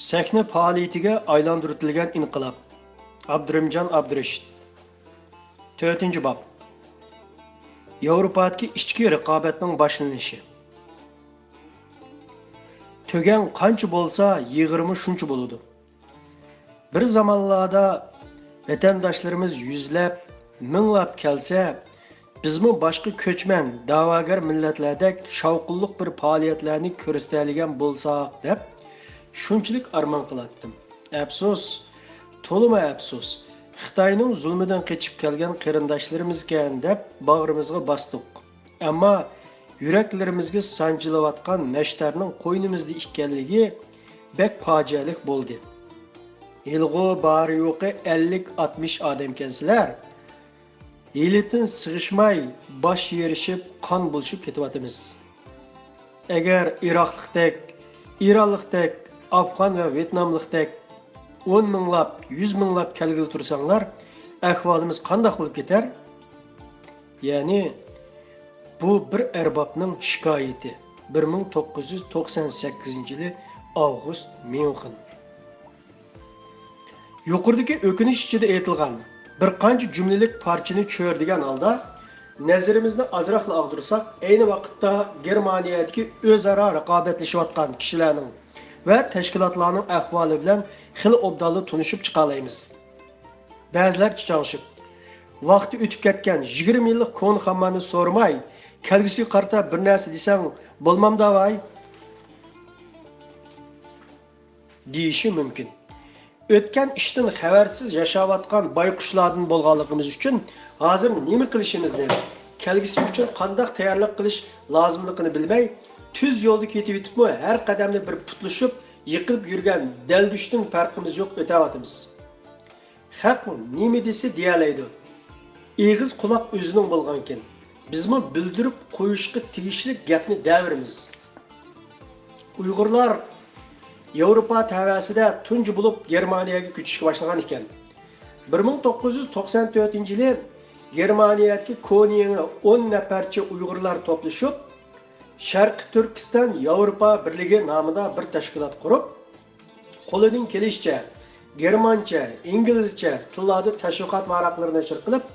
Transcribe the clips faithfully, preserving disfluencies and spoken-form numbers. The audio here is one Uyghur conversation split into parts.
سەھنە پائالىيىتىگە ئايلاندۇرتىلگەن ئىنقىلاب. ئابدۇرېھىمجان ئابدۇرېشىت. تۆتىنچى باب. ياۋروپادىكى ئىچكى رىقابەتنىڭ باشلىنىشى. تۆگەڭ قانچە بولسا، يىغىرمۇ شۇنچە بولىدۇ. بىر زامانلاردا ۋەتەنداشلىرىمىز يۈزلەپ، مىڭلاپ كەلسە، بىزمۇ باشقا كۆچمەن، دەۋاگەر مىللەتلەردەك شاۋقۇنلۇق بىر پائالىيەتلەرنى كۆرسىتەلىگەن بولساق دەپ، شۇنچىلىك ئارمان قىلاتتىم. ئەپسۇس، تولىمۇ ئەپسۇس، خىتاينىڭ زۇلمىدىن قېچىپ كەلگەن قېرىنداشلىرىمىزكەن دەپ باغرىمىزغا باستۇق. ئەمما يۈرەكلىرىمىزگە سانجىلىۋاتقان نەشتەرنىڭ قوينىمىزدا ئىكەنلىكى بەك پاجىئەلىك بولدى. ھېلىغۇ بارى-يوقى ئەللىك-ئاتمىش ئادەمكەنسىلەر. ھېلىتىن سىغىشماي، باش يېرىشىپ، قان بۇلىشىپ كېتىۋاتىمىز. ئەگەر ئىراقلىقتەك، ئىرانلىقتەك، ئافغان ۋە ۋيېتناملىقتەك ئون مىڭلاپ، يۈز مىڭلاپ كەلگىلى تۇرساڭلار، ئەھۋالىمىز قانداق بولۇپ كېتەر؟ يەنى، بۇ بىر ئەربابنىڭ شىكايىتى. بىر مىڭ توققۇز يۈز توقسان سەككىزىنچى يىلى، ئاۋغۇست، ميۇنخېن. يۇقىرىدىكى ئۆكۈنۈش ئىچىدە ئېيتىلغان بىر قانچە جۈملىلىك پارچىنى چۆرىدىگەن ھالدا، نەزىرىمىزنى ئازراقلا ئاغدۇرساق، ئەينى ۋاقىتتا گېرمانىيەدىكى ئۆزئارا رىقابەتلىشىۋاتقان كىشىلەرنىڭ ۋە تەشكىلاتلارنىڭ ئەھۋالى بىلەن خېلى ئوبدانلا تونۇشۇپ چىقالايمىز. بەزىلەر چىچاڭشىپ، ۋاقتى ئۆتۈپ كەتكەن يىگىرمە يىللىق كونا خاماننى سورىماي، كەلگۈسىگە قارىتا بىر نەرسە دېسەڭ بولمامدا ۋاي؟ دېيىشى مۇمكىن. ئۆتكەن ئىشتىن خەۋەرسىز ياشاۋاتقان بايقۇشلاردىن بولغانلىقىمىز ئۈچۈن، ھازىر نېمە قىلىشىمىزنى، كەلگۈسى ئۈچۈن قانداق تەييارلىق قىلىش لازىملىقىنى بىلمەي، تۈز يولدا كېتىۋېتىپمۇ، ھەر قەدەمدە بىر پۇتلىشىپ، يىقىلىپ يۈرگەن دەلدۈشتىن پەرقىمىز يوق ئۆتەۋاتىمىز. خەق نېمە دېسە دېيەلەيدۇ. ئېغىز قۇلاق ئۆزىنىڭ بولغانكەن. بىزمۇ بىلدۈرۈپ قويۇشقا تېگىشلىك گەپنى دەۋېرىمىز. ئۇيغۇرلار ياۋروپا تەۋەسىدە تۇنجى بولۇپ گېرمانىيەگە كۆچۈشكە باشلىغان ئىكەن. بىر مىڭ توققۇز يۈز توقسان تۆتىنچى يىلى گېرمانىيەدىكى كونا يېڭى ئون نەپەرچە ئۇيغۇرلار توپلىشىپ، شەرقىي تۈركىستان ياۋروپا بىرلىكى نامىدا بىر تەشكىلات قۇرۇپ، قولىدىن كېلىشىچە گېرمانچە، ئىنگلىزچە تىللاردا تەشۋىقات ۋاراقلىرى نەشر قىلىپ،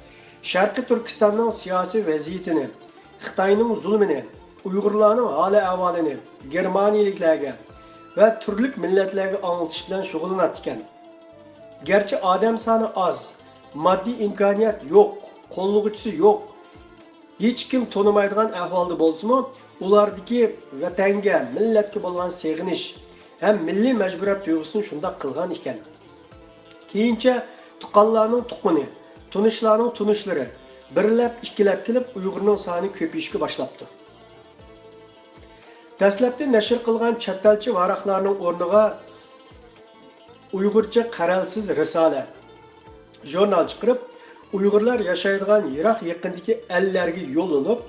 شەرقىي تۈركىستاننىڭ سىياسىي ۋەزىيىتىنى، خىتاينىڭ زۇلمىنى، ئۇيغۇرلارنىڭ ھالى ئەھۋالىنى گېرمانىيىلىكلەرگە ۋە تۈرلۈك مىللەتلەرگە ئاڭلىتىش بىلەن شۇغۇللىناتتىكەن. گەرچە ئادەم سانى ئاز، ماددىي ئىمكانىيەت يوق، قوللىغۇچىسى يوق، ھېچكىم تونۇمايدىغان ئەھۋالدا بولسىمۇ، ئۇلاردىكى ۋەتەنگە، مىللەتكە بولغان سېغىنىش ھەم مىللىي مەجبۇرىيەت تۇيغۇسىنى شۇنداق قىلغان ئىكەن. كېيىنچە تۇغقانلارنىڭ تۇغقىنى، تونۇشلارنىڭ تونۇشلىرى بىرلەپ، ئىككىلەپ كېلىپ، ئۇيغۇرنىڭ سانى كۆپىيىشكە باشلاپتۇ. دەسلەپتە نەشر قىلغان چەت ئەلچە ۋاراقلارنىڭ ئورنىغا ئۇيغۇرچە قەرەلسىز رىسالە، ژۇرنال چىقىرىپ، ئۇيغۇرلار ياشايدىغان يىراق يېقىندىكى ئەللەرگە يوللىنىپ،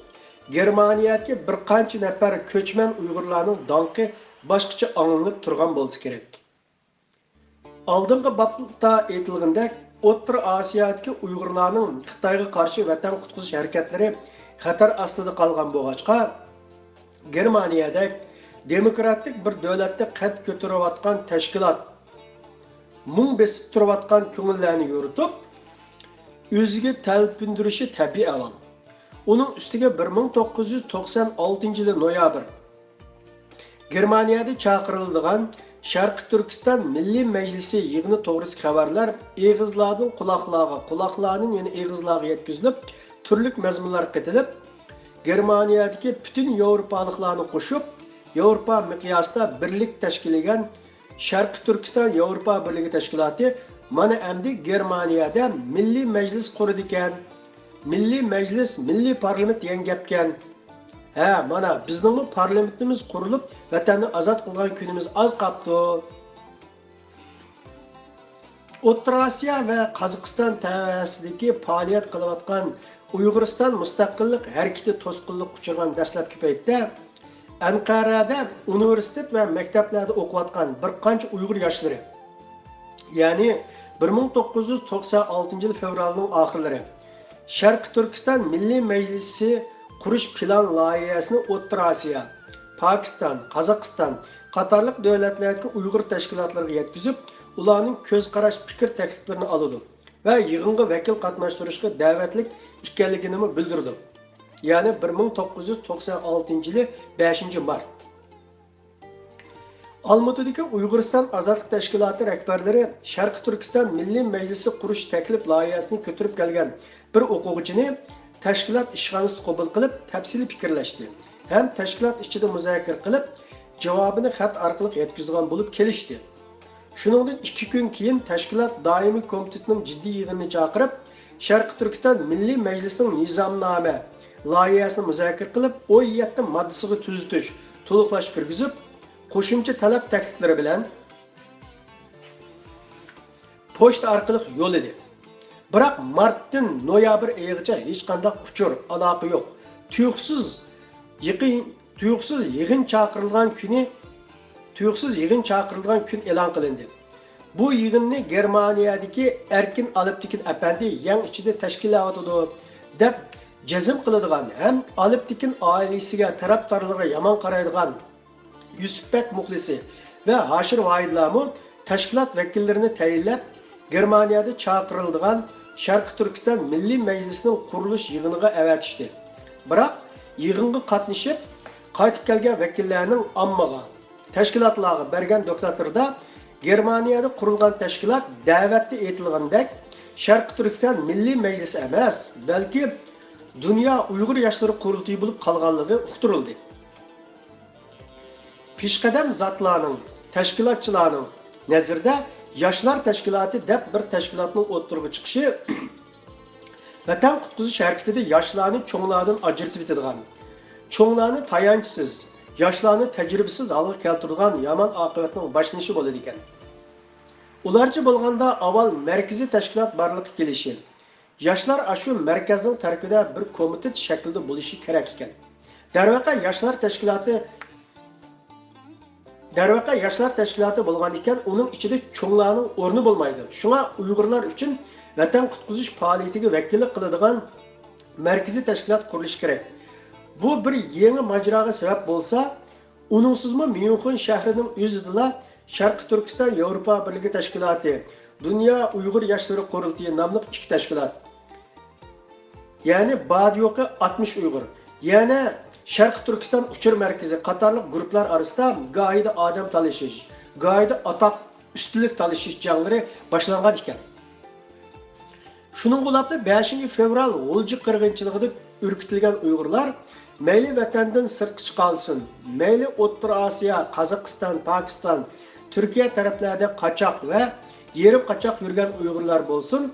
گېرمانىيەدىكى بىر قانچە نەپەر كۆچمەن ئۇيغۇرلارنىڭ داڭقى باشقىچە ئاڭلىنىپ تۇرغان بولسا كېرەك. ئالدىنقى بابتا ئېيتىلغىنىدەك، ئوتتۇرا ئاسىيادىكى ئۇيغۇرلارنىڭ خىتايغا قارشى ۋەتەن قۇتقۇزۇش ھەرىكەتلىرى خەتەر ئاستىدا قالغان بولغاچقا، گېرمانىيەدەك دېموكراتىك بىر دۆلەتتە قەد كۆتۈرۈۋاتقان تەشكىلات مۇڭ بېسىپ تۇرۇۋاتقان كۆڭۈللەرنى يورۇتۇپ، ئۆزىگە تەلپۈندۈرۈشى تەبىئىي ئەھۋال. ئۇنىڭ ئۈستىگە بىر مىڭ توققۇز يۈز توقسان ئالتىنچى يىلى نويابىر گېرمانىيەدە چاقىرىلىدىغان شەرقىي تۈركىستان مىللىي مەجلىسى يىغىنى توغرىسىدىكى خەۋەرلەر ئېغىزلاردىن قۇلاقلارغا، قۇلاقلاردىن يەنە ئېغىزلارغا يەتكۈزۈلۈپ، تۈرلۈك مەزمۇنلار قېتىلىپ، گېرمانىيەدىكى پۈتۈن ياۋروپالىقلارنى قوشۇپ، ياۋروپا مىقياسىدا بىرلىك تەشكىللىگەن شەرقىي تۈركىستان ياۋروپا بىرلىكى تەشكىلاتى مانا ئەمدى گېرمانىيەدە مىللىي مەجلىس قۇرىدىكەن. مىللىي مەجلىس، مىللىي پارلامېنت دېگەن گەپكەن. ھە، مانا، بىزنىڭمۇ پارلامېنتىمىز قۇرۇلۇپ، ۋەتەننى ئازاد قىلغان كۈنىمىز ئاز قاپتۇ. ئوتتۇرا ئاسىيا ۋە قازاقىستان تەۋەسىدىكى پائالىيەت قىلىۋاتقان ئۇيغۇرىستان مۇستەقىللىق ھەرىكىتى توسقۇنلۇققا ئۇچرىغان دەسلەپكى پەيتتە، ئەنقەرەدە ئۇنىۋېرسىتېت ۋە مەكتەپلەردە ئوقۇۋاتقان بىر قانچە ئۇيغۇر ياشلىرى، يەنى بىر مىڭ توققۇز يۈز توقسان ئالتىنچى يىل فېۋرالنىڭ ئاخىرلىرى، شەرقىي تۈركىستان مىللىي مەجلىسى قۇرۇش پىلان لايىھەسىنى ئوتتۇرا ئاسىيا، پاكىستان، قازاقىستان، قاتارلىق دۆلەتلەردىكى ئۇيغۇر تەشكىلاتلىرىغا يەتكۈزۈپ، ئۇلارنىڭ كۆز قاراش، پىكىر تەكلىپلىرىنى ئالىدۇ ۋە يىغىنغا ۋەكىل قاتناشتۇرۇشقا دەۋەتلىك ئىكەنلىكىنىمۇ بىلدۈرىدۇ. يەنى بىر مىڭ توققۇز يۈز توقسان ئالتىنچى يىلى بەشىنچى مارت. ئالمۇتىدىكى ئۇيغۇرىستان ئازادلىق تەشكىلاتى رەھبەرلىرى شەرقىي تۈركىستان مىللىي مەجلىسى قۇرۇش تەكلىپ لايىھەسىنى كۆتۈرۈپ كەلگەن بىر ئوقۇغۇچىنى تەشكىلات ئىشخانىسىدا قوبۇل قىلىپ، تەپسىلىي پىكىرلەشتى ھەم تەشكىلات ئىچىدە مۇزاكىرە قىلىپ، جاۋابىنى خەت ئارقىلىق يەتكۈزىدىغان بولۇپ كېلىشتى. شۇنىڭدىن ئىككى كۈن كېيىن تەشكىلات دائىمىي كومىتېتىنىڭ جىددىي يىغىنىنى چاقىرىپ، شەرقىي تۈركىستان مىللىي مەجلىسىنىڭ نىزامنامە لايىھەسىنى مۇزاكىرە قىلىپ، ئون يەتتە ماددىسىغا تۈزىتىش، تولۇقلاش كىرگۈزۈپ، قوشۇمچە تەلەپ تەكلىپلىرى بىلەن پوچتا ئارقىلىق يوللىدى. بىراق مارتتىن نويابىر ئېيىغىچە ھېچقانداق ئۇچۇر، ئالاقە يوق. تۇيۇقسىز يېقىن، تۇيۇقسىز يىغىن چاقىرىلغان كۈنى، تۇيۇقسىز يىغىن چاقىرىلغان كۈن ئېلان قىلىندى. بۇ يىغىننى گېرمانىيەدىكى ئەركىن ئالپتېكىن ئەپەندى يەڭ ئىچىدە تەشكىللەۋاتىدۇ، دەپ جەزم قىلىدىغان ھەم ئالپتېكىن ئائىلىسىگە، تەرەپدارلىرىغا يامان قارايدىغان يۈسۈپبەك مۇخلىسى ۋە ھاشىر ۋاھىدلارمۇ تەشكىلات ۋەكىللىرىنى تەيىنلەپ، گېرمانىيەدە چاقىرىلىدىغان شەرقىي تۈركىستان مىللىي مەجلىسىنىڭ قۇرۇلۇش يىغىنىغا ئەۋەتىشتى. بىراق، يىغىنغا قاتنىشىپ، قايتىپ كەلگەن ۋەكىللەرنىڭ ئاممىغا، تەشكىلاتلارغا بەرگەن دوكلاتلىرىدا، گېرمانىيەدە قۇرۇلغان تەشكىلات دەۋەتتە ئېيتىلغىنىدەك شەرقىي تۈركىستان مىللىي مەجلىسى ئەمەس، بەلكى دۇنيا ئۇيغۇر ياشلىرى قۇرۇلتىيى بولۇپ قالغانلىقى ئۇقتۇرۇلدى. پېشقەدەم زاتلارنىڭ، تەشكىلاتچىلارنىڭ نەزىرىدە ياشلار تەشكىلاتى دەپ بىر تەشكىلاتنىڭ ئوتتۇرىغا چىقىشى ۋەتەن قۇتقۇزۇش ھەرىكىتىدە ياشلارنى چوڭلاردىن ئاجرىتىۋېتىدىغان، چوڭلارنى تايانچسىز، ياشلارنى تەجرىبىسىز ھالغا كەلتۈرىدىغان يامان ئاقىۋەتنىڭ باشلىنىشى بولىدىكەن. ئۇلارچە بولغاندا ئاۋۋال مەركىزىي تەشكىلات بارلىققا كېلىشى، ياشلار ئاشۇ مەركەزنىڭ تەركىبىدە بىر كومىتېت شەكلىدە بولۇشى كېرەك ئىكەن. دەرۋەقە، ياشلار تەشكىلاتى، دەرۋەقە، ياشلار تەشكىلاتى بولغان ئىكەن، ئۇنىڭ ئىچىدە چوڭلارنىڭ ئورنى بولمايدۇ. شۇڭا ئۇيغۇرلار ئۈچۈن ۋەتەن قۇتقۇزۇش پائالىيىتىگە ۋەكىللىك قىلىدىغان مەركىزىي تەشكىلات قۇرۇلۇشى كېرەك. بۇ بىر يېڭى ماجىراغا سەۋەب بولسا، ئۇنىڭسىزمۇ ميۇنخېن شەھىرىنىڭ ئۆزىدىلا شەرقىي تۈركىستان ياۋروپا بىرلىكى تەشكىلاتى، دۇنيا ئۇيغۇر ياشلىرى قۇرۇلتىيى ناملىق ئىككى تەشكىلات، يەنى باردا-يوقى ئاتمىش ئۇيغۇر، يەنە شەرقىي تۈركىستان ئۇچۇر مەركىزى قاتارلىق گۇرۇپپىلار ئارىسىدا گاھىدا ئادەم تالىشىش، گاھىدا ئاتاق، ئۈستۈنلۈك تالىشىش جەڭلىرى باشلانغان ئىكەن. شۇنىڭغا ئۇلاپلا بەشىنچى فېۋرال غۇلجا قىرغىنچىلىقىدا ئۈركۈتۈلگەن ئۇيغۇرلار مەيلى ۋەتەندىن سىرتقا چىقالىسۇن، مەيلى ئوتتۇرا ئاسىيا، قازاقىستان، پاكىستان، تۈركىيە تەرەپلەردە قاچاق ۋە يېرىم قاچاق يۈرگەن ئۇيغۇرلار بولسۇن،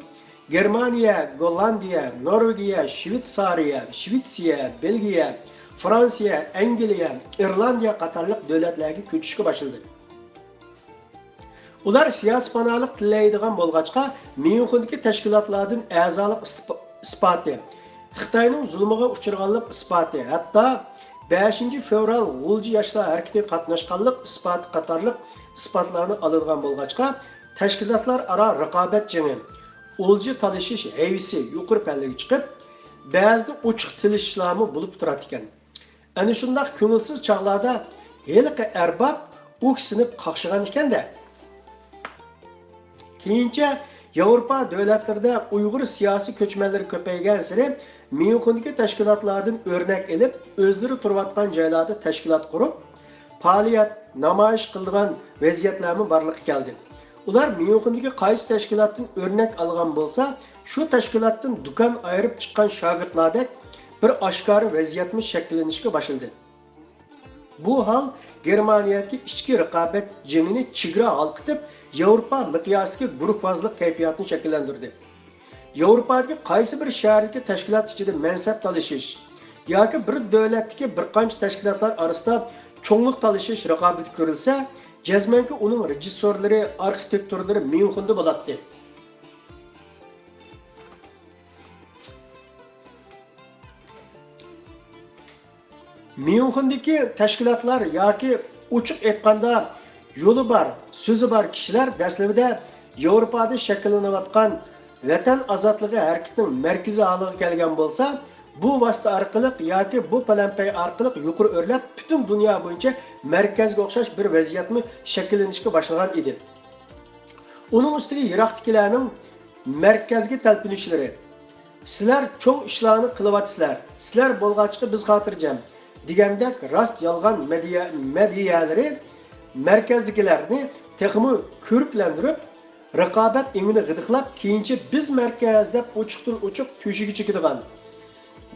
گېرمانىيە، گوللاندىيە، نورۋېگىيە، شۋېتسارىيە، شۋېتسىيە، بېلگىيە، فرانسىيە، ئەنگلىيە، ئىرلاندىيە قاتارلىق دۆلەتلەرگە كۆچۈشكە باشلىدى. ئۇلار سىياسىي پاناھلىق تىلەيدىغان بولغاچقا، ميۇنخېندىكى تەشكىلاتلاردىن ئەزالىق ئىسپ-، ئىسپاتى، خىتاينىڭ زۇلمىغا ئۇچرىغانلىق ئىسپاتى، ھەتتا بەشىنچى فېۋرال غۇلجا ياشلار ھەرىكىتىگە قاتناشقانلىق ئىسپاتى قاتارلىق ئىسپاتلارنى ئالىدىغان بولغاچقا، تەشكىلاتلار ئارا رىقابەت جېڭى، ئولجا تالىشىش ھەيۋىسى يۇقىرى پەللىگە چىقىپ، بەزىدە ئوچۇق تىلىشىشلارمۇ بولۇپ تۇراتتىكەن. ئەنە شۇنداق كۆڭۈلسىز چاغلاردا ھېلىقى ئەرباب ئۇھسىنىپ قاقشىغان ئىكەن-دە. كېيىنچە ياۋروپا دۆلەتلىرىدە ئۇيغۇر سىياسىي كۆچمەنلىرى كۆپەيگەنسېرى، ميۇنخېندىكى تەشكىلاتلاردىن ئۆرنەك ئېلىپ، ئۆزلىرى تۇرۇۋاتقان جايلاردا تەشكىلات قۇرۇپ، پائالىيەت، نامايىش قىلىدىغان ۋەزىيەتلەرمۇ بارلىققا كەلدى. ئۇلار ميۇنخېندىكى قايسى تەشكىلاتتىن ئۆرنەك ئالغان بولسا، شۇ تەشكىلاتتىن دۇكان ئايرىپ چىققان شاگىرتلاردەك بىر ئاشكارا ۋەزىيەتمۇ شەكىللىنىشكە باشلىدى. بۇ ھال گېرمانىيەدىكى ئىچكى رىقابەت جېڭىنى چېگرا ھالقىتىپ، ياۋروپا مىقياسىدىكى گۇرۇھۋازلىق كەيپىياتىنى شەكىللەندۈردى. ياۋروپادىكى قايسى بىر شەھەردىكى تەشكىلات ئىچىدە مەنسەپ تالىشىش ياكى بىر دۆلەتتىكى بىر قانچە تەشكىلاتلار ئارىسىدا چوڭلۇق تالىشىش رىقابىتى كۆرۈلسە، جەزمەنكى ئۇنىڭ رېژىسسورلىرى، ئارخىتېكتورلىرى ميۇنخېندا بولاتتى. ميۇنخېندىكى تەشكىلاتلار ياكى ئوچۇق ئېيتقاندا يولى بار، سۆزى بار كىشىلەر دەسلىپىدە ياۋروپادا شەكىللىنىۋاتقان ۋەتەن ئازادلىقى ھەرىكىتىنىڭ مەركىزى ھالىغا كەلگەن بولسا، بۇ ۋاسىتە ئارقىلىق ياكى بۇ پەلەمپەي ئارقىلىق يۇقىرى ئۆرلەپ، پۈتۈن دۇنيا بويىچە مەركەزگە ئوخشاش بىر ۋەزىيەتمۇ شەكىللىنىشكە باشلىغان ئىدى. ئۇنىڭ ئۈستىگە يىراقتىكىلەرنىڭ مەركەزگە تەلپۈنۈشلىرى، «سىلەر چوڭ ئىشلارنى قىلىۋاتىسىلەر، سىلەر بولغاچقا بىز خاتىرجەم» دېگەندەك راست-يالغان مەدھىيە-، مەدھىيەلىرى مەركەزدىكىلەرنى تېخىمۇ كۆركلەندۈرۈپ، رىقابەت ئېڭىنى غىدىقلاپ، كېيىنچە «بىز مەركەز» دەپ ئوچۇقتىن-ئوچۇق تۆشۈكى چېكىدىغان،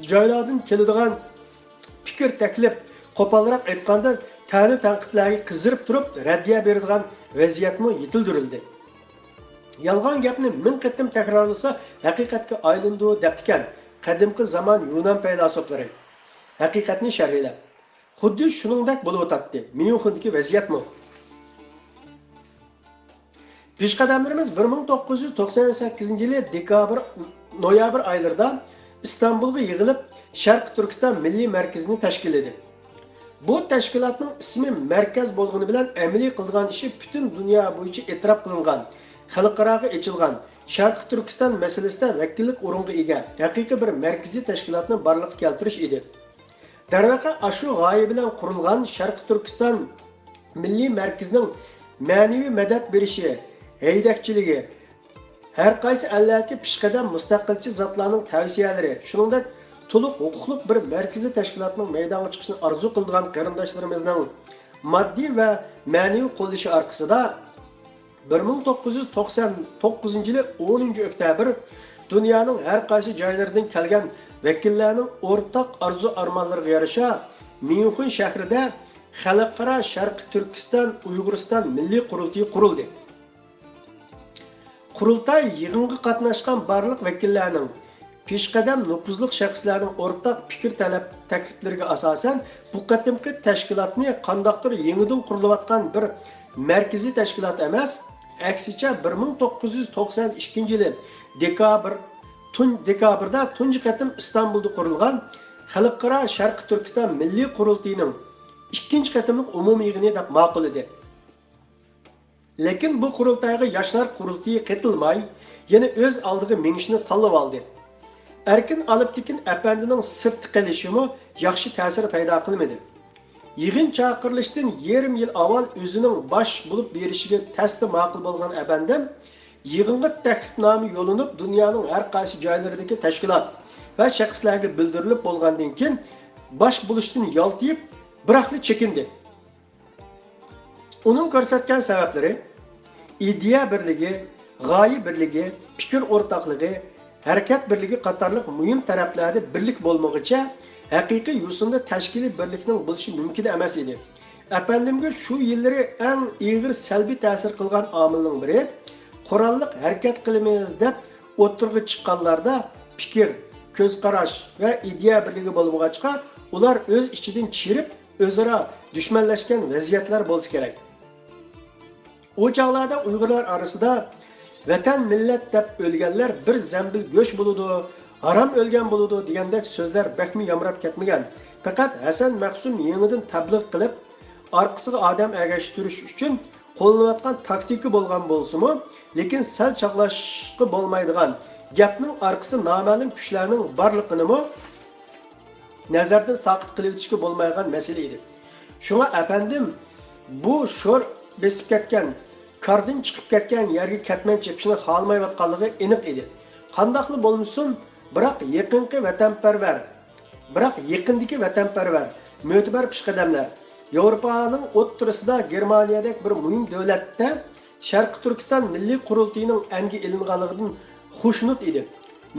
جايلاردىن كېلىدىغان پىكىر، تەكلىپ، قوپالراق ئېيتقاندا، تەنۇ تەنقىدلەرگە قىزىرىپ تۇرۇپ رەددىيە بېرىدىغان ۋەزىيەتمۇ يېتىلدۈرۈلدى. «يالغان گەپنى مىڭ قېتىم تەكرارلىسا، ھەقىقەتكە ئايلىنىدۇ» دەپتىكەن قەدىمكى زامان يۇنان پەيلاسوپلىرى. ھەقىقەتنى شەرھلەپ، خۇددى شۇنىڭدەك بولۇۋاتاتتى ميۇنخېندىكى ۋەزىيەتمۇ. پېشقەدەملىرىمىز بىر مىڭ توققۇز يۈز توقسان سەككىزىنچى يىلى دېكابىر، نويابىر ئايلىرىدا ئىستانبۇلغا يىغىلىپ، شەرقىي تۈركىستان مىللىي مەركىزىنى تەشكىللىدى. بۇ تەشكىلاتنىڭ ئىسمى مەركەز بولغىنى بىلەن ئەمەلىي قىلىدىغان ئىشى پۈتۈن دۇنيا بويىچە ئېتىراپ قىلىنغان، خەلقئاراغا ئېچىلغان، شەرقىي تۈركىستان مەسىلىسىدە ۋەكىللىك ئورۇنغا ئىگە ھەقىقىي بىر مەركىزىي تەشكىلاتنى بارلىققا كەلتۈرۈش ئىدى. دەرۋەقە، ئاشۇ غايە بىلەن قۇرۇلغان شەرقىي تۈركىستان مىللىي مەركىزىنىڭ مەنىۋى مەدەت بېرىشى، ھەيدەكچىلىكى، ھەر قايسى ئەللەردىكى پېشقەدەم مۇستەقىلچى زاتلارنىڭ تەۋسىيەلىرى، شۇنىڭدەك تولۇق ھوقۇقلۇق بىر مەركىزىي تەشكىلاتنىڭ مەيدانغا چىقىشىنى ئارزۇ قىلىدىغان قېرىنداشلىرىمىزنىڭ ماددىي ۋە مەنىۋى قوللىشى ئارقىسىدا، بىر مىڭ توققۇز يۈز توقسان توققۇزىنچى يىلى ئونىنچى ئۆكتەبىر دۇنيانىڭ ھەر قايسى جايلىرىدىن كەلگەن ۋەكىللەرنىڭ ئورتاق ئارزۇ-ئارمانلىرىغا يارىشا، ميۇنخېن شەھىرىدە خەلقئارا شەرقىي تۈركىستان ئۇيغۇرىستان مىللىي قۇرۇلتىيى قۇرۇلدى. قۇرۇلتاي يىغىنغا قاتناشقان بارلىق ۋەكىللەرنىڭ، پېشقەدەم نوپۇزلۇق شەخسلەرنىڭ ئورتاق پىكىر، تەلەپ، تەكلىپلىرىگە ئاساسەن، بۇ قېتىمقى تەشكىلاتنى قانداقتۇر يېڭىدىن قۇرۇلۇۋاتقان بىر مەركىزىي تەشكىلات ئەمەس، ئەكسىچە، بىر مىڭ توققۇز يۈز توقسان ئىككىنچى يىلى دېكابىر، تۇن-، دېكابىردا تۇنجى قېتىم ئىستانبۇلدا قۇرۇلغان خەلقئارا شەرقىي تۈركىستان مىللىي قۇرۇلتىيىنىڭ ئىككىنچى قېتىملىق ئومۇمىي يىغىنى دەپ ماقۇللىدى. لېكىن بۇ قۇرۇلتايغا ياشلار قۇرۇلتىيى قېتىلماي، يەنە ئۆز ئالدىغا مېڭىشنى تاللىۋالدى. ئەركىن ئالپتېكىن ئەپەندىنىڭ سىرتتا قېلىشىمۇ ياخشى تەسىر پەيدا قىلمىدى. يىغىن چاقىرىلىشتىن يېرىم يىل ئاۋۋال ئۆزىنىڭ باش بولۇپ بېرىشىگە تەستە ماقۇل بولغان ئەپەندىم يىغىنغا تەكلىپنامە يوللىنىپ، دۇنيانىڭ ھەر قايسى جايلىرىدىكى تەشكىلات ۋە شەخسلەرگە بىلدۈرۈلۈپ بولغاندىن كېيىن، باش بولۇشتىن يالتىيىپ، بىراقلا چېكىندى. ئۇنىڭ كۆرسەتكەن سەۋەبلىرى ئىدىيە بىرلىكى، غايە بىرلىكى، پىكىر ئورتاقلىقى، ھەرىكەت بىرلىكى قاتارلىق مۇھىم تەرەپلەردە بىرلىك بولمىغۇچە، ھەقىقىي يوسۇندا تەشكىلىي بىرلىكنىڭ بولۇشى مۇمكىن ئەمەس ئىدى. ئەپەندىمگە شۇ يىللىرى ئەڭ ئېغىر سەلبىي تەسىر قىلغان ئامىلنىڭ بىرى، قوراللىق ھەرىكەت قىلىمىز دەپ ئوتتۇرىغا چىققانلاردا پىكىر، كۆز قاراش ۋە ئىدىيە بىرلىكى بولمىغاچقا، ئۇلار ئۆز ئىچىدىن چىرىپ، ئۆزئارا دۈشمەنلەشكەن ۋەزىيەتلەر بولسا كېرەك. ئۇ چاغلاردا ئۇيغۇرلار ئارىسىدا «ۋەتەن، مىللەت دەپ ئۆلگەنلەر بىر زەمبىل گۆش بولىدۇ، ھارام ئۆلگەن بولىدۇ» دېگەندەك سۆزلەر بەكمۇ يامراپ كەتمىگەن. پەقەت ھەسەن مەخسۇم يېڭىدىن تەبلىغ قىلىپ، ئارقىسىغا ئادەم ئەگەشتۈرۈش ئۈچۈن قوللىنىۋاتقان تاكتىكا بولغان بولسىمۇ، لېكىن سەل چاغلاشقا بولمايدىغان، گەپنىڭ ئارقىسىدا نامەلۇم كۈچلەرنىڭ بارلىقىنىمۇ نەزەردىن ساقىت قىلىۋېتىشكە بولمايدىغان مەسىلە ئىدى. شۇڭا ئەپەندىم بۇ شور بېسىپ كەتكەن، كاردىن چىقىپ كەتكەن يەرگە كەتمەن چېپىشنى خالىمايۋاتقانلىقى ئېنىق ئىدى. قانداقلا بولمىسۇن، بىراق يېقىنقى ۋەتەنپەرۋەر، بىراق يېقىندىكى ۋەتەنپەرۋەر، مۆتىبەر پېشقەدەملەر، ياۋروپانىڭ ئوتتۇرىسىدا گېرمانىيەدەك بىر مۇھىم دۆلەتتە شەرقىي تۈركىستان مىللىي قۇرۇلتىيىنىڭ ئەنگە ئېلىنغانلىقىدىن خۇشنۇد ئىدى.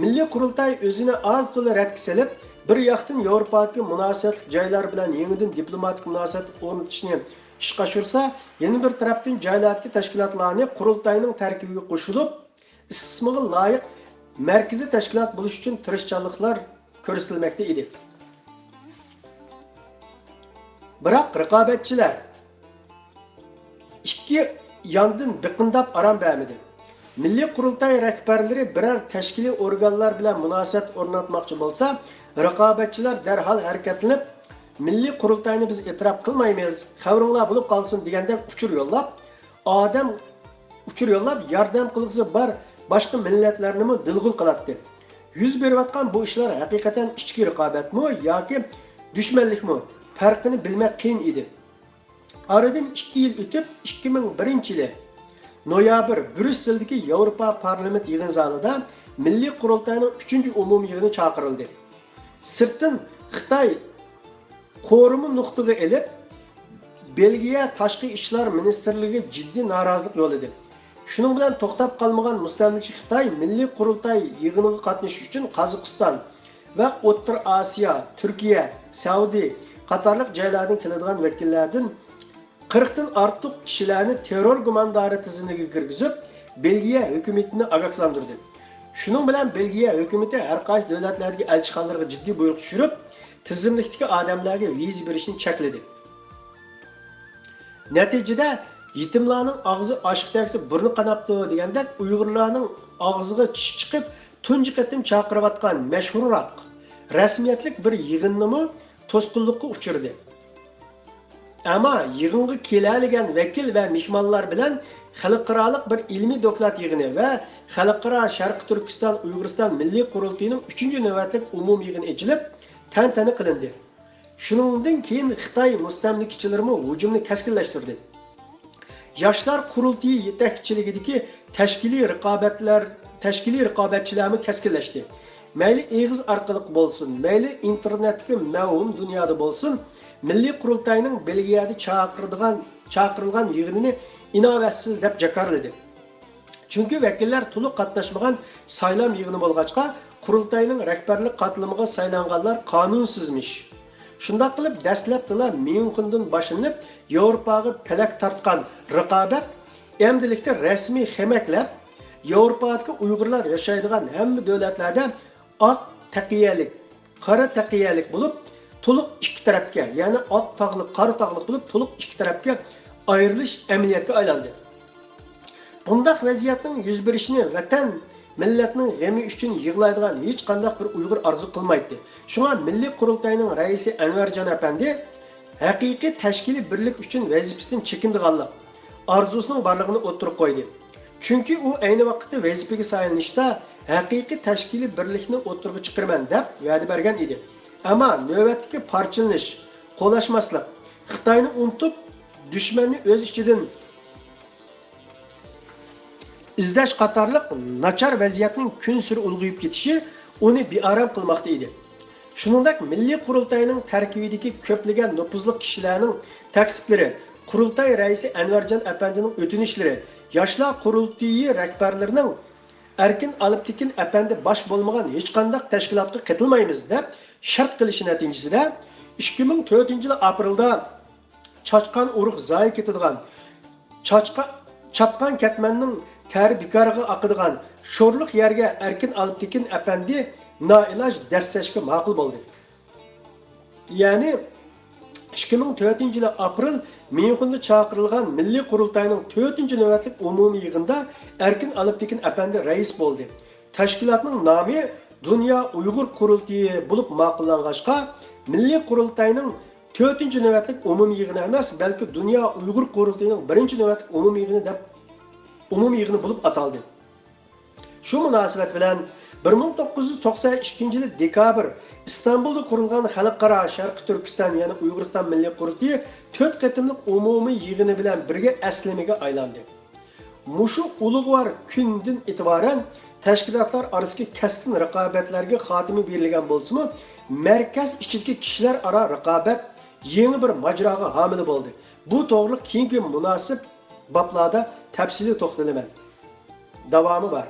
مىللىي قۇرۇلتاي ئۆزىنى ئاز-تولا رەتكە سېلىپ، بىر ياقتىن ياۋروپادىكى مۇناسىۋەتلىك جايلار بىلەن يېڭىدىن دىپلوماتىك مۇناسىۋەت ئورنىتىشنى ئىشقا ئاشۇرسا، يەنە بىر تەرەپتىن جايلاردىكى تەشكىلاتلارنى قۇرۇلتاينىڭ تەركىبىگە قوشۇلۇپ، ئىسمىغا لايىق مەركىزىي تەشكىلات بولۇش ئۈچۈن تىرىشچانلىقلار كۆرسىتىلمەكتە ئىدى. بىراق رىقابەتچىلەر ئىككى ياندىن بىقىنداپ ئارام بەرمىدى. مىللىي قۇرۇلتاي رەھبەرلىرى بىرەر تەشكىلىي ئورگانلار بىلەن مۇناسىۋەت ئورناتماقچى بولسا، رىقابەتچىلەر دەرھال ھەرىكەتلىنىپ، «مىللىي قۇرۇلتاينى بىز ئېتىراپ قىلمايمىز، خەۋىرىڭلار بولۇپ قالسۇن» دېگەندەك ئۇچۇر يوللاپ، ئادەم ئۇچۇر يوللاپ، ياردەم قىلغۇسى بار باشقا مىللەتلەرنىمۇ دىلغۇل قىلاتتى. يۈز بېرىۋاتقان بۇ ئىشلار ھەقىقەتەن ئىچكى رىقابەتمۇ ياكى دۈشمەنلىكمۇ، پەرقىنى بىلمەك قىيىن ئىدى. ئارىدىن ئىككى يىل ئۆتۈپ، ئىككى مىڭ بىرىنچى يىلى نويابىر بريۇسسېلدىكى ياۋروپا پارلامېنت يىغىن زالىدا مىللىي قۇرۇلتاينىڭ ئۈچىنچى ئومۇمىي يىغىنى چاقىرىلدى. سىرتتىن خىتاي قورۇما نۇقتىغا ئېلىپ، بېلگىيە تاشقى ئىشلار مىنىستىرلىكىگە جىددىي نارازىلىق يوللىدى. شۇنىڭ بىلەن توختاپ قالمىغان مۇستەملىكىچى خىتاي مىللىي قۇرۇلتاي يىغىنىغا قاتنىشىش ئۈچۈن قازاقىستان ۋە ئوتتۇرا ئاسىيا، تۈركىيە، سەئۇدى قاتارلىق جايلاردىن كېلىدىغان ۋەكىللەردىن قىرىقتىن ئارتۇق كىشىلەرنى تېررور گۇماندارى تىزىملىكىگە كىرگۈزۈپ، بېلگىيە ھۆكۈمىتىنى ئاگاھلاندۇردى. شۇنىڭ بىلەن بېلگىيە ھۆكۈمىتى ھەر قايسى دۆلەتلەردىكى ئەلچىخانىلىرىغا جىددىي بۇيرۇق چۈشۈرۈپ، تىزىملىكتىكى ئادەملەرگە ۋىزا بېرىشنى چەكلىدى. نەتىجىدە، يېتىملارنىڭ ئاغزى ئاشقا تەگسە بۇرنى قاناپتۇ دېگەندەك، ئۇيغۇرلارنىڭ ئاغزىغا چىش چىقىپ، تۇنجى قېتىم چاقىرىۋاتقان مەشھۇرراق رەسمىيەتلىك بىر يىغىننىمۇ توسقۇنلۇققا ئۇچرىدى. ئەمما يىغىنغا كېلەلىگەن ۋەكىل ۋە مېھمانلار بىلەن خەلقئارالىق بىر ئىلمىي دوكلات يىغىنى ۋە خەلقئارا شەرقىي تۈركىستان ئۇيغۇرىستان مىللىي قۇرۇلتىيىنىڭ ئۈچىنچى نۆۋەتلىك ئومۇمىي يىغىنى ئېچىلىپ، تەنتەنە قىلىندى. شۇنىڭدىن كېيىن خىتاي مۇستەملىكىچىلىرىمۇ ھۇجۇمنى كەسكىنلەشتۈردى. ياشلار قۇرۇلتىيى يېتەكچىلىكىدىكى تەشكىلىي رىقابەتلەر، تەشكىلىي رىقابەتچىلەرمۇ كەسكىنلەشتى. مەيلى ئېغىز ئارقىلىق بولسۇن، مەيلى ئىنتېرنېتتىكى مەۋھۇم دۇنيادا بولسۇن، مىللىي قۇرۇلتاينىڭ بېلگىيەدە چاقىرىدىغان، چاقىرىلغان يىغىنىنى ئىناۋەتسىز دەپ جاكارلىدى. چۈنكى ۋەكىللەر تولۇق قاتناشمىغان سايلام يىغىنى بولغاچقا، قۇرۇلتاينىڭ رەھبەرلىك قاتلىمىغا سايلانغانلار قانۇنسىزمىش. شۇنداق قىلىپ، دەسلەپتىلا ميۇنخېندىن باشلىنىپ، ياۋروپاغا پەلەك تارتقان رىقابەت ئەمدىلىكتە رەسمىي خەمەكلەپ، ياۋروپادىكى ئۇيغۇرلار ياشايدىغان ھەممە دۆلەتلەردە ئاق تەقىيەلىك، قارا تەقىيەلىك بولۇپ، تولۇق ئىككى تەرەپكە، يەنى ئاق تاغلىق، قارا تاغلىق بولۇپ، تولۇق ئىككى تەرەپكە ئايرىلىش ئەمەلىيەتكە ئايلاندى. بۇنداق ۋەزىيەتنىڭ يۈز بېرىشىنى ۋەتەن، مىللەتنىڭ غېمى ئۈچۈن يىغلايدىغان ھېچقانداق بىر ئۇيغۇر ئارزۇ قىلمايتتى. شۇڭا مىللىي قۇرۇلتاينىڭ رەئىسى ئەنۋەرجان ئەپەندى ھەقىقىي تەشكىلىي بىرلىك ئۈچۈن ۋەزىپىسىدىن چېكىنىدىغانلىق ئارزۇسىنىڭ بارلىقىنى ئوتتۇرىغا قويدى. چۈنكى ئۇ ئەينى ۋاقىتتا ۋەزىپىگە سايلىنىشتا ھەقىقىي تەشكىلىي بىرلىكنى ئوتتۇرىغا چىقىرىمەن دەپ ۋەدە بەرگەن ئىدى. ئەمما نۆۋەتتىكى پارچىلىنىش، قولاشماسلىق، خىتاينى ئۇنتۇپ، دۈشمەننى ئۆز ئىچىدىن ئىزدەش قاتارلىق ناچار ۋەزىيەتنىڭ كۈنسېرى ئۇلغىيىپ كېتىشى ئۇنى بىئارام قىلماقتا ئىدى. شۇنىڭدەك مىللىي قۇرۇلتاينىڭ تەركىبىدىكى كۆپلىگەن نوپۇزلۇق كىشىلەرنىڭ تەكلىپلىرى، قۇرۇلتاي رەئىسى ئەنۋەرجان ئەپەندىنىڭ ئۆتۈنۈشلىرى، ياشلار قۇرۇلتىيى رەھبەرلىرىنىڭ ئەركىن ئالپتېكىن ئەپەندى باش بولمىغان ھېچقانداق تەشكىلاتقا قېتىلمايمىز دەپ شەرت قىلىشى نەتىجىسىدە، ئىككى مىڭ تۆتىنچى يىلى ئاپرېلدا چاچقان ئۇرۇق زايە كېتىدىغان، چاچقا-، چاتقان كەتمەننىڭ تەرى بىكارغا ئاقىدىغان شورلۇق يەرگە ئەركىن ئالپتېكىن ئەپەندى نائىلاج دەسسەشكە ماقۇل بولدى. يەنى ئىككى مىڭ تۆتىنچى يىلى ئاپرېل ميۇنخېندا چاقىرىلغان مىللىي قۇرۇلتاينىڭ تۆتىنچى نۆۋەتلىك ئومۇمىي يىغىنىدا ئەركىن ئالپتېكىن ئەپەندى رەئىس بولدى. تەشكىلاتنىڭ نامى دۇنيا ئۇيغۇر قۇرۇلتىيى بولۇپ ماقۇللانغاچقا، مىللىي قۇرۇلتاينىڭ تۆتىنچى نۆۋەتلىك ئومۇمىي يىغىنى ئەمەس، بەلكى دۇنيا ئۇيغۇر قۇرۇلتىيىنىڭ بىرىنچى نۆۋەتلىك ئومۇمىي يىغىنى دەپ، ئومۇمىي يىغىنى بولۇپ ئاتالدى. شۇ مۇناسىۋەت بىلەن بىر مىڭ توققۇز يۈز توقسەن ئىككىنچى يىلى دېكابىر ئىستانبۇلدا قۇرۇلغان خەلقئارا شەرقىي تۈركىستان، يەنى ئۇيغۇرىستان مىللىي قۇرۇلتىيى تۆت قېتىملىق ئومۇمىي يىغىنى بىلەن بىرگە ئەسلىمىگە ئايلاندى. مۇشۇ ئۇلۇغۋار كۈندىن ئېتىبارەن تەشكىلاتلار ئارىسىدىكى كەسكىن رىقابەتلەرگە خاتىمە بېرىلگەن بولسىمۇ، مەركەز ئىچىدىكى كىشىلەر ئارا رىقابەت يېڭى بىر ماجىراغا ھامىلە بولدى. بۇ توغرىلىق كېيىنكى مۇناسىپ بابلاردا تەپسىلىي توختىلىمەن. داۋامى بار.